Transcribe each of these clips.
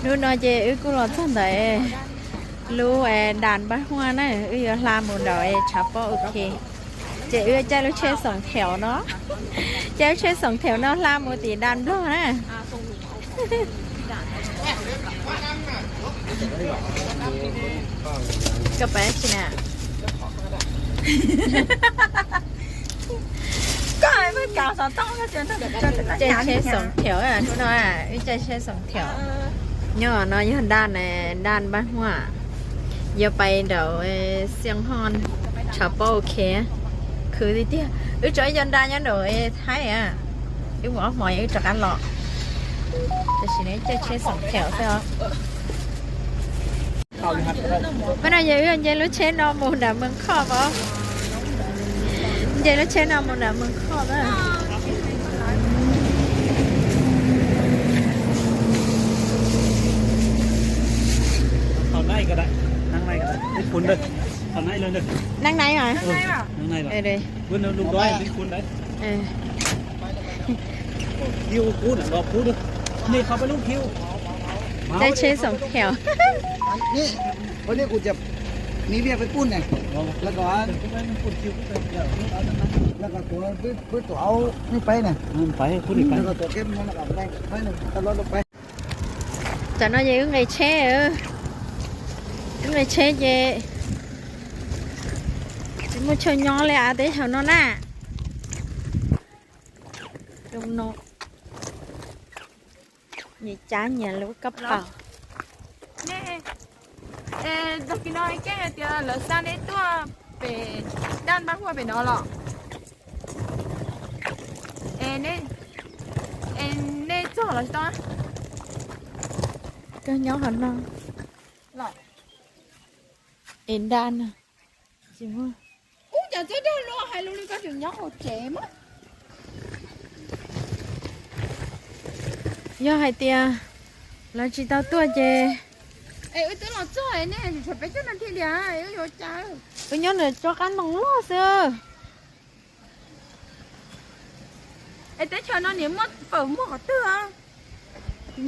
Hnub no ces wb kuj los txog ntawm lub Đàn Bát Hoang na, wb yuav hla mus nraum Trà Bông OK. Ces wb caij lub tsheb xoom theem no, caij lub tsheb xoom theem no hla mus tim Đàn Nplog na. Koj pab tsi na? Caij tsheb xoom theem, hnub no wb caij tsheb xoom theem. Nyob no yog Đàn, Đàn Bát Hoang, yuav pais nraum Siang Hon, Trà Bông OK. Khwv tiag tiag. Wb tso ib co nra nyob nraum Thaib, wb mus ob hmos wb rov qab los. Tam sim no caij tsheb xoom theem xwb os. Pab no yog wb nce lub tsheb no mus nram Mws Khoj os. Nce lub tsheb no mus nram Mws Khoj na. Neeb nai os. Caij tsheb xoom theem. Tam no ces wb nqis tsheb, wb nqis tsheb ces tsis muaj chaw nyob li av teb chaws no na. Nyias cab nyias lub kab paus. Tag kis no Keeb hais tias lawv xa nej tuaj pem Đàn Bát Hoang pem no los? Es nej txog los tsis tau? Koj nyob qhov no. Es Đàn na, tsis muaj. Ub, cas txob dag luaj, hais lus li koj tseem nyob hauv tsev mas. Yog hais tias lawv tsis tau tuaj ces, es wb twb los txog nej tshuav peb caug nas this tiag, wb yuav ua cas? Wb nyob ntawm tsob qab ntoo loj xwb. Es teb chaws no niam muaj fawm muaj qhov twg?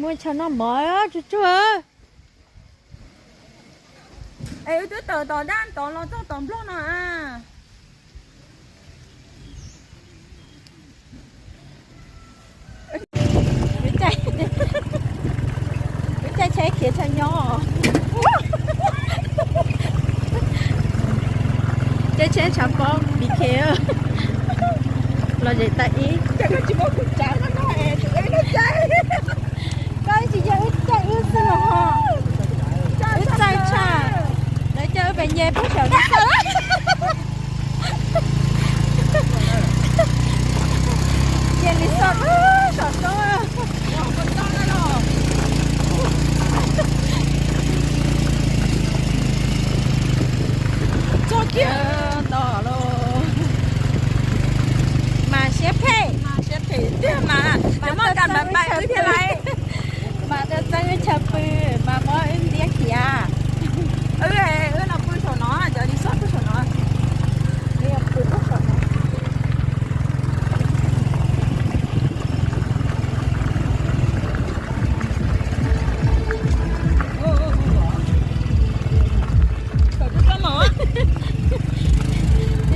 Muaj chaw noj mov tsuag tsuag. Es wb twb tawm tom Đàn tod los txog tom Nplog no a. Wb caij tsheb khiav tshaj nyob. Caij tsheb tshav pob pis khe. Los zem tag ib. Koj tsis yog wb caij wb xwb los ho. Wb txawj tshaj. Lawv coj wb pem nce pub saum li xoj. Nce li xoj saum roob. Txog kiag ntawm los mas siab phem, mas siab phem tiag mas, mas muaj kam mas pais wb thiaj li, mas tau txeeb wb chaw pw, mas muab wb ntiab khiav. Wb no pw saum no, cov li xoj pw saum no.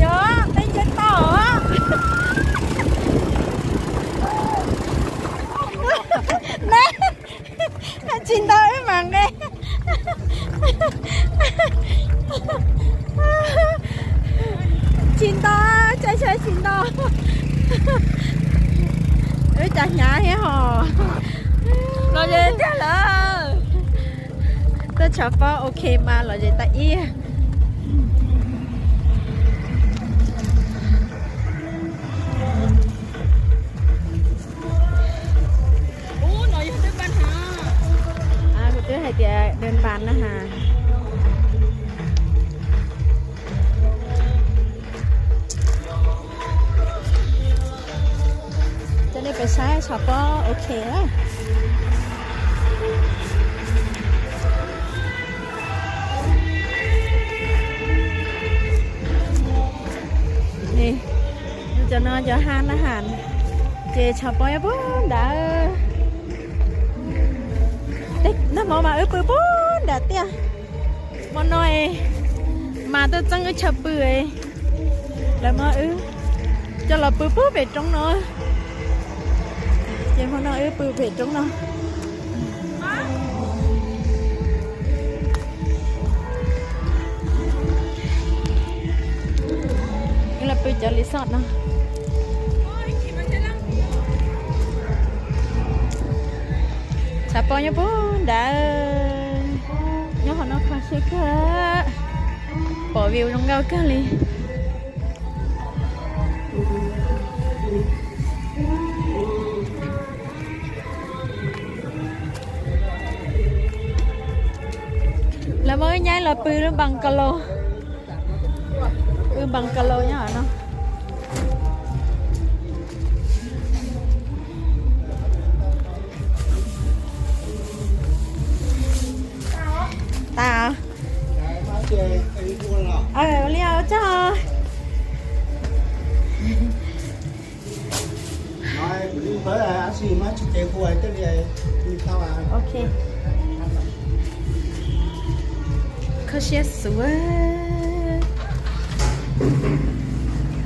Yog, peb nce tau. Ne, tsis nto wb mas nqe. Tsis nto, tsheb tsheb tsis nto. Wb cov hnyav thiab hos. Los zem tiag lawm. Tuaj tshav pob ok mas los zem tas ib. Kuv twb hais tias đơn bàn na ha. Cov nej pem saib tshav pob ok. Cov no cov ha na ha, ces tshav pob nyob puag nrad. Hmo mas wb pw puag nram tiaj. Hmo no mas tuaj txeeb wb chaw pw, lawv muab wb coj los pw puag pem roob no. Ces hmo no wb pw pem roob no. Wb los pw cov resort no. Tshav pob nyob puag nrad, nyob qhov no kho siab kawg, pom view zoo nkauj kawg li. Lawv muab wb nyaib los pw lub bungalow, pw bungalow nyob no. Tas. Ua li os, tsaug. Ok. Kho siab xwb.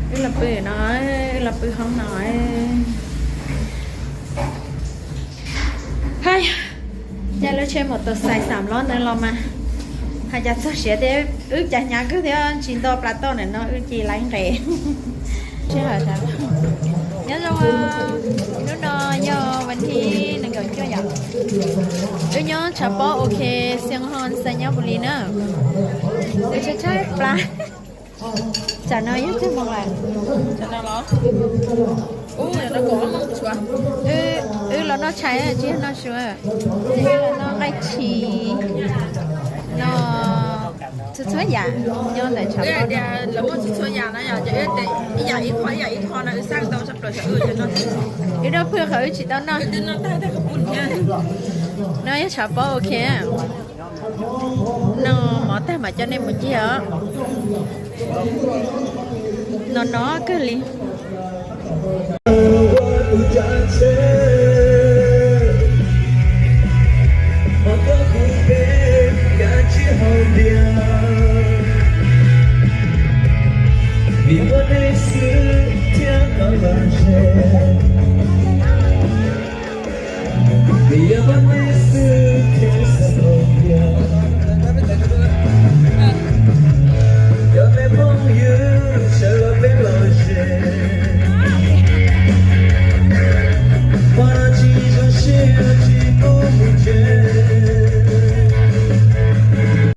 Wb los pw no, wb los pw hoob no. Hais, yog lub tsheb mos tos xais xam lob ntawd los mas hais cas txog siav thiab, wb cas hnyav kawg thiab tsis nto plas toj ntawm no wb cia li nqes. Nyob zoo, hnub no yog vas thib nees nkaum cuaj yom. Wb nyob tshav pob ok, Xiaos Hos, Xais Nyab Npus Lis na. Wb tshaib tshaib plab. Tsam no yog twg mus lawm? Wb los noj tshais tsis yog noj su, wb los noj nqaij tshis, noj txhua txhua yam nyob ntawm tshav pob. Wb dab phwj qhov wb tsis tau noj. No yog tshav pob ok. Noj mov tag mam coj nej mus ncig os. No no kawg li.